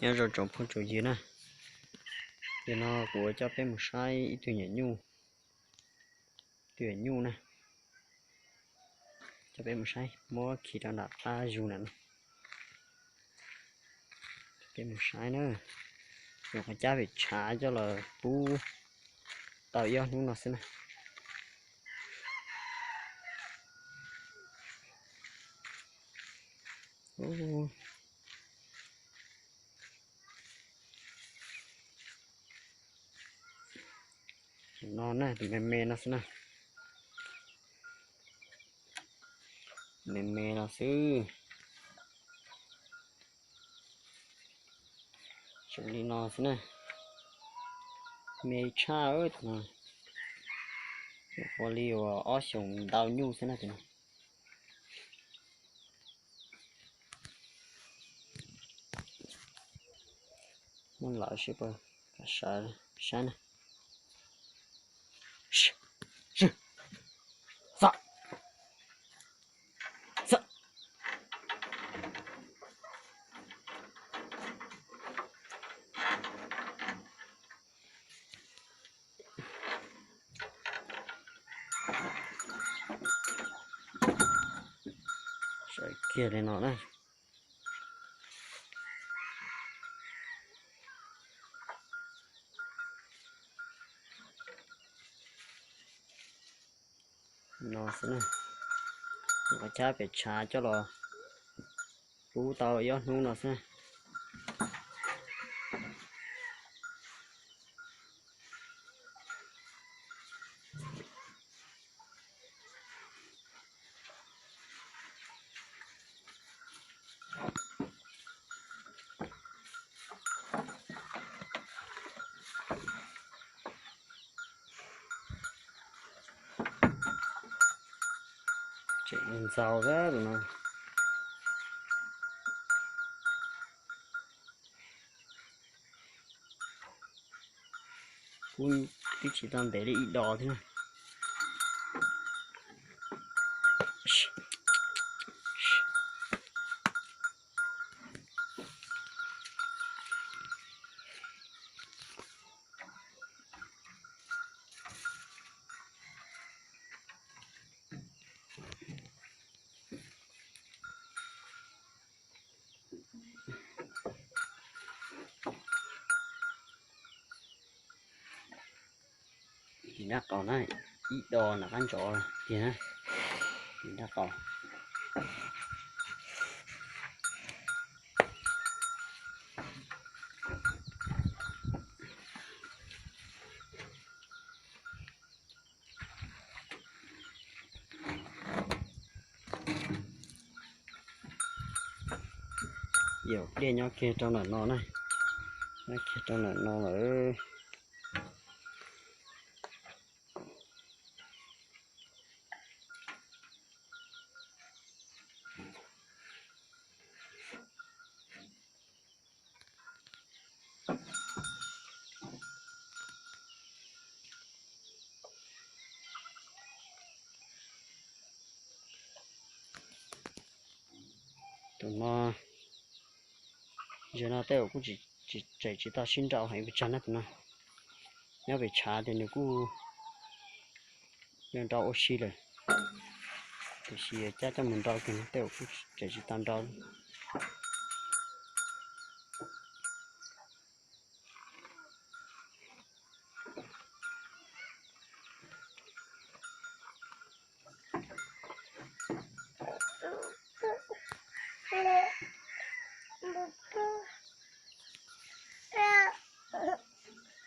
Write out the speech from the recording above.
Nyob zoo tsoom phooj tsoom ywg na, nim no kuv coj peb mus saib ib tug nyuam nyuj, tus nyuam nyuj na, coj peb mus saib, muab khi rau nram qab zug na. Peb mus saib na, nyuam qhuav cab pem tshav coj los pub tau ib ob hnub no xwb na. No na, tus me me no xwb na. Me me no xwb. Tseem li no xwb na. Me tshaj tus no. Ua li uas ob xyoos ntau nyuj xwb na tus no. Muab lawm seb puas sawv saib na. Sawv kiag li no na. No xwb na, qhov cab pem tshav coj los pub tau ib ob hnub no xwb. Tseem ntxaus xwb tus no. Kuv twb tsis tau ntev li ib dos thiab na. Tim nrab qaum na, ib dos nram qab ntsov tiag na. Tim nrab qaum. Yawm pliaj nyob kiag rau ntawm no na, nyob kiag rau ntawm no lawm. Tus no, zaum no tej zaum kuj tseem tsis tau sib nrau heev pes tsawg na tus no. Nyob pem tshav tias nws kuj yuav nrau ua si lawm, tiam sis cab coj mus nrau kiag no tej zaum kuj tseem tsis tau nrau.